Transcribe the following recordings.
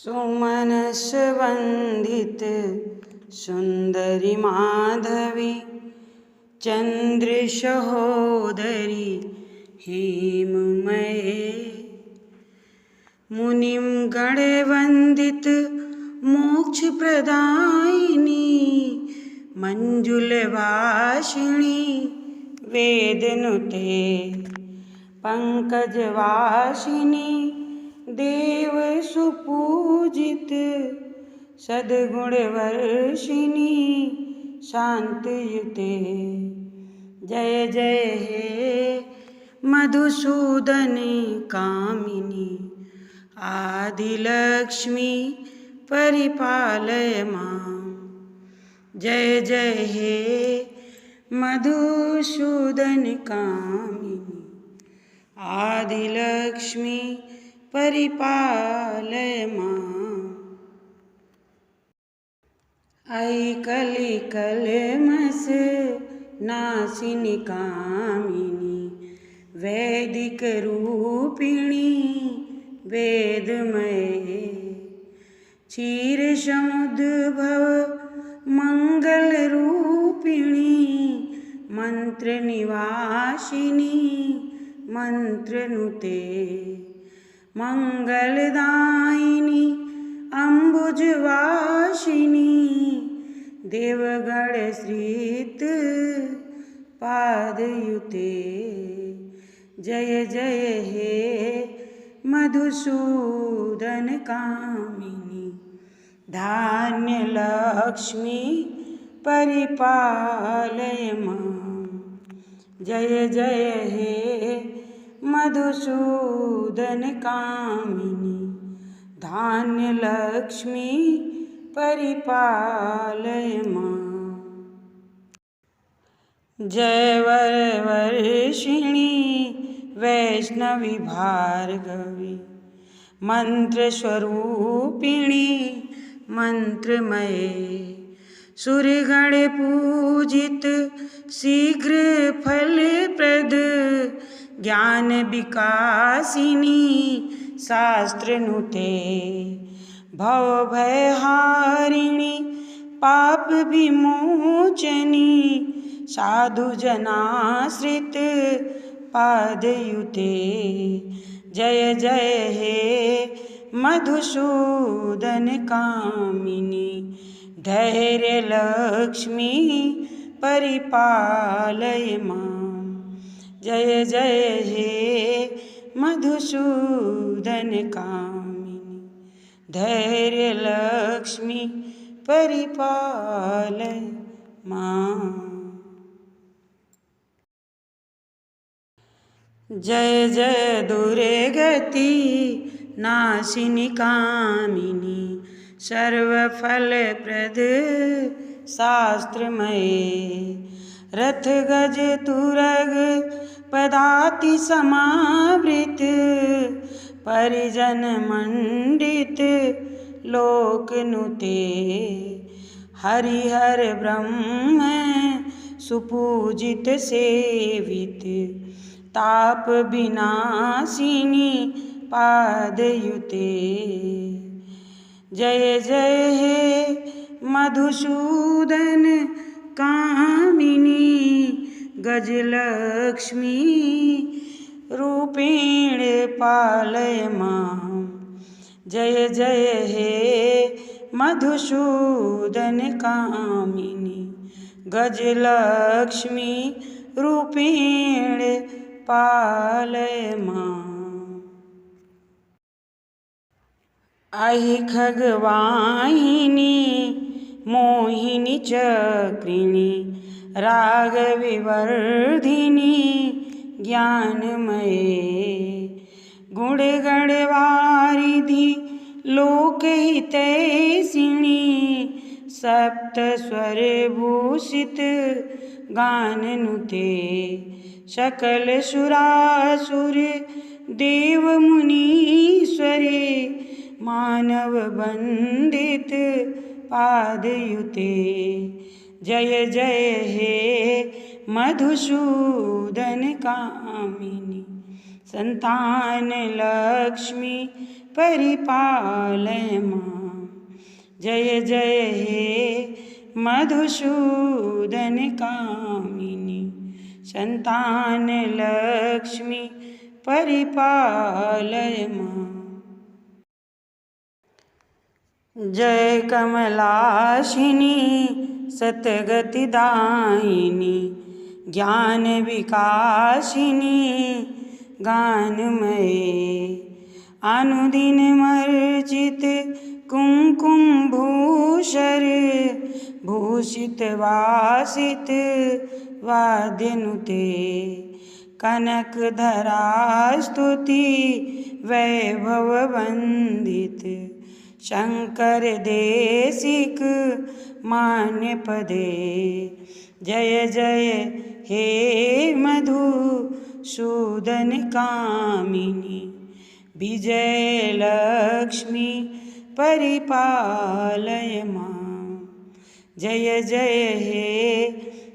सुमनस वन्दित सुन्दरि माधवी चन्द्र सहोदरी हेममये। मुनिं गणवन्दित मोक्षप्रदायिनी मञ्जुलभाषिणी वेदनुते। पङ्कजवासिनी देव सुपूजित सद्गुणवर्षिणी शान्तयुते। जय जय हे मधुसूदन कामिनी आदिलक्ष्मी परिपालय मां। जय जय हे मधुसूदन कामिनी आदिलक्ष्मी परिपालय मां। अहि कलि कलमस नाशिनी कामिनी वैदिक रूपिणी वेदमये। क्षीर समुद्भव मंगल रूपिणी मंत्र निवासिनी मंत्रनुते। मंगलदायिनी अम्बुजवासिनी देवगण श्रित पादयुते। जय जय हे मधुसूदन कामिनी धान्य लक्ष्मी परिपालय मां। जय जय हे मधुसूदन कामिनी धान्य लक्ष्मी परिपालय मां। जय वरवर्षिणी वैष्णवी भार्गवी मंत्रस्वरूपिणी मंत्रमये। सुरगण पूजित शीघ्र फलप्रद ज्ञान विकासिनी शास्त्रनुते। भव भयहारिणी पाप विमोचनी साधु जनाश्रित पादयुते। जय जय हे मधुसूदन कामिनी धैर्य लक्ष्मी परिपालय मां। जय जय हे मधुसूदन कामिनी धैर्य लक्ष्मी परिपालय मां। जय जय दुर्गति नाशिनी कामिनी सर्वफलप्रद शास्त्रमये। रथ गज तुरग पदाति समावृत परिजन मंडित लोकनुते। हरिहर ब्रह्म सुपूजित सेवित ताप विनाशिनी पादयुते। जय जय हे मधुसूदन कामिनी गजलक्ष्मी रूपेण पालय मां। जय जय हे मधुसूदन कामिनी गजलक्ष्मी रूपेण पालय मां। अहि खगवाहिनी मोहिनी चक्रिणी राग विवर्धिनी ज्ञानमये। गुणगणवारिधि लोकहितैषिणी सप्तस्वर भूषित गाननुते। सकल सुरासुर देव मुनीश्वरे मानव वंदित पादयुते। जय जय हे मधुसूदन कामिनी संतान लक्ष्मी परिपालय मां। जय जय हे मधुसूदन कामिनी, संतान लक्ष्मी परिपालय मां। जय कमलाशिनी सतगति दायिनी, ज्ञान विकासिनी गानमये। अनुदिन मर्चित कुंकुम भूषर, भूषित वासित वाद्यनुते। कनक धरा स्तुति वैभव वंदित, शंकर देशिक मान्य पदे। जय जय हे मधुसूदन कामिनी, विजय लक्ष्मी परिपालय मां। जय जय हे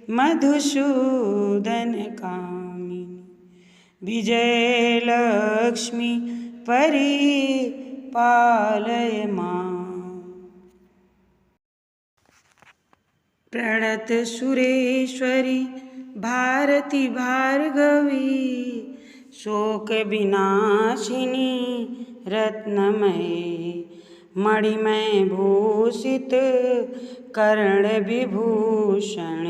मधुसूदन कामिनी, विजय लक्ष्मी परिपालय मां। प्रणत सुरेश्वरी भारती भार्गवी, शोक विनाशिनी रत्नमये। मणिमय भूषित कर्ण विभूषण,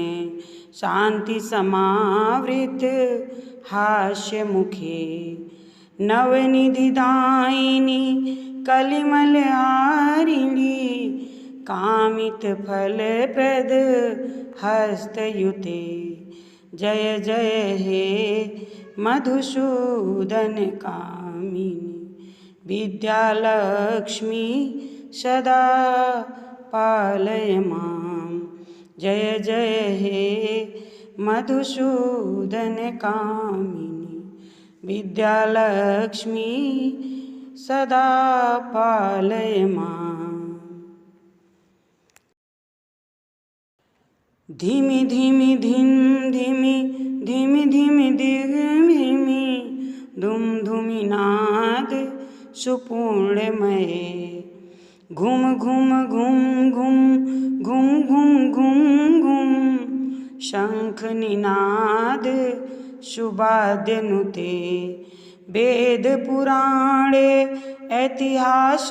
शांति समावृत हास्य मुखे। नवनिधि दायिनी कलिमल हारिणी, कामित फल प्रद हस्तयुते। जय जय हे मधुसूदन कामिनी, विद्यालक्ष्मी सदा पालय मां। जय जय हे मधुसूदन कामिनी, विद्यालक्ष्मी सदा पालय मां। धीमी धीमी धीम धीमी धीमी धीमी धीमी, धुम धुमी नाद सुपूर्णमय। घुम घुम घुम घुम घुम घुम घुम घुम, शंख निनाद सुवाद्यनुते। वेद पुराणे ऐतिहास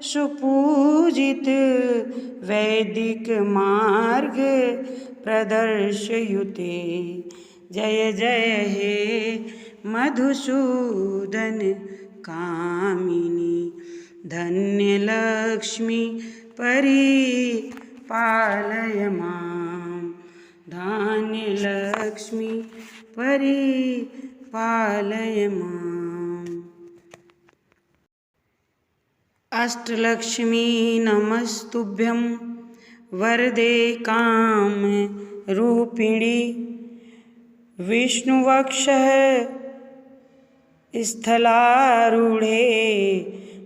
सुपूजित, वैदिक मार्ग प्रदर्शयुते। जय जय हे मधुसूदन कामिनी, धन्य लक्ष्मी परिपालय मां। धान्य लक्ष्मी परिपालय मां। अष्टलक्ष्मी नमस्तुभ्यं वरदे काम रूपिणी, विष्णुवक्षः स्थलारूढ़े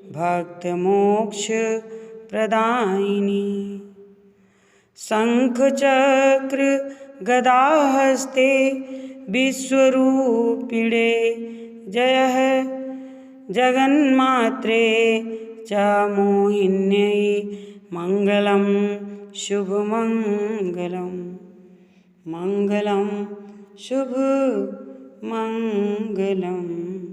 भक्तमोक्ष प्रदायिनी। शंख चक्र गदाहस्ते विश्वरूपिणे जय, जगन्मात्रे च मोहिन्यै मंगलम शुभमंगलम, मंगलम शुभ मंगलम।